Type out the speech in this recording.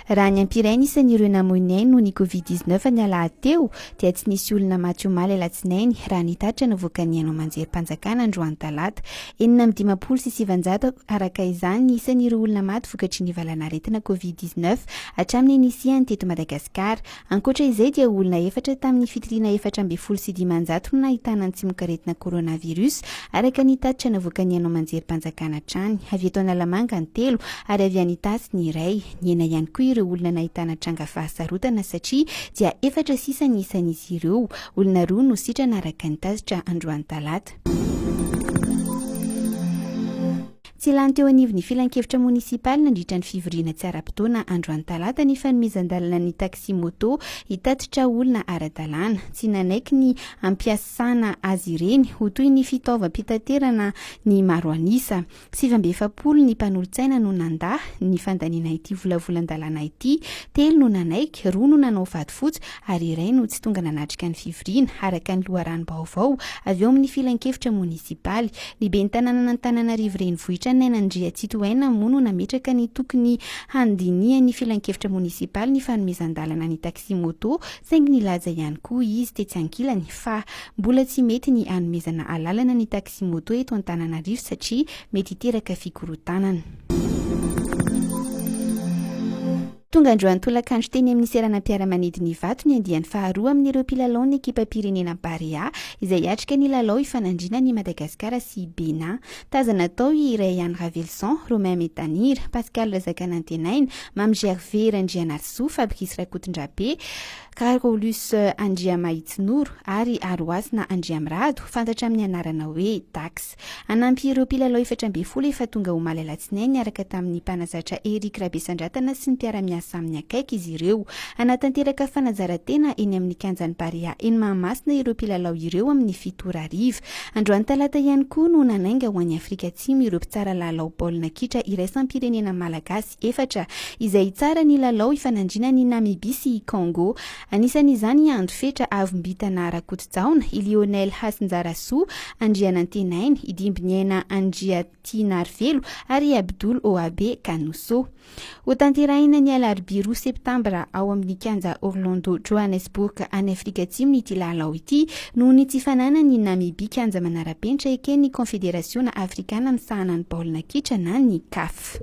Raha ny ampiray ny isan'ireo namoy ny ainy noho ny Covid 19 ny alahady teo dia tsy nisy olona maty omaly alatsinainy raha ny tatitra navoakan'ny haino aman-jerim-panjakana androany talata. 956 araka izany ny isan'ireo olona maty vokatry ny valanaretina Covid 19 hatramin'ny nisiany teto Madagasikara. Ankoatra izay dia olona efatra tamin'ny fitiliana 514 no nahitana ny tsimokaretina coronavirus, araka ny tatitra navoakan'ny haino aman-jerim-panjakana hatrany. Avy eto Analamanga ny telo ary avy any Itasy ny iray. Nihena ihany koa ireo olona nahitana tranga fahasarotana satria dia efatra sisa ny isan'izy ireo. Olona roa no sitrana araka ny tatitra androany talata. Tsy lany teo anivon'ny filankevitra monisipaly nandritra ny fivoriana tsy ara-potoana androany talata ny fanomezan-dalana ny taxi-moto hitatitra olona ara-dalàna. Tsy nanaiky ny hampiasana azy ireny ho toy ny fitaovam-pitaterana ny maro an'isa. 49 ny mpanolotsaina no nandà ny fandaniana ity volavolan-dalàna ity, telo no nanaiky, roa no nanao vato fotsy ary iray no tsy tonga nanatrika ny fivoriana, araka ny loharanom-baovao avy ao amin'ny filankevitra monisipaly. Ny ben'ny tanànan'Antananarivo Renivohitra Naina Andriatsitohaina moa no nametraka ny tokony handinihan'ny filankevitra monisipaly ny fanomezan-dalana ny taxi-moto saingy nilaza ihany koa izy tetsy ankilany fa mbola tsy mety ny hanomezana alalana ny taxi-moto eto Antananarivo satria mety hiteraka fikorontanana. Tonga androany tolakandro teny amin'ny seranam-piaramanidina Ivato ny andiany faharoa amin'ireo mpilalaon'ny ekipam-pirenena Barea izay hiatrika ny lalao hifanandrinan'i Madagasikara sy Bénin. Tazana tao i Rayan Ravelison, Romain Metanira, Pascal Razakanantenaina, Mamy Gervais Randrianarisoa, Fabrice Rakotondrabe, Carolus Andriamahitsinoro ary Arohasina Andriamirado, fantatra amin'ny anarana hoe Dax. Hanampy ireo mpilalao 14 efa tonga omaly alatsinainy niaraka tamin'ny mpanazatra Eric Rabesandratana sy ny mpiara-miasa aminy akaiky izy ireo. Hanatanteraka fanazaran-tena eny amin'ny kianjan'ny Barea eny Mahamasina ireo mpilalao ireo amin'ny 7 ora hariva. Androany talata ihany koa no nanainga ho any Afrika Atsimo ireo mpitsara lalao baolina kitra iraisam-pirenena malagasy efatra izay hitsara ny lalao hifanandrinan'i Namibia sy i Congo. Anisan'izany i Ando Fetra Avombitana Rakotojaona, i Lionel Hasinjarasoa Andrianantenaina, i Dimbiniaina Andriatianarivelo ary i Abdoul Oabe Kanoso. Hotanterahina ny alarobia 2 septambra ao amin'ny kianja Orlando Johannesburg any Afrika Atsimo ity lalao ity noho ny tsy fananan'i Namibia kianja manara-penitra eken'ny Konfederasiona Afrikana misahana ny baolina kitra na ny Caf.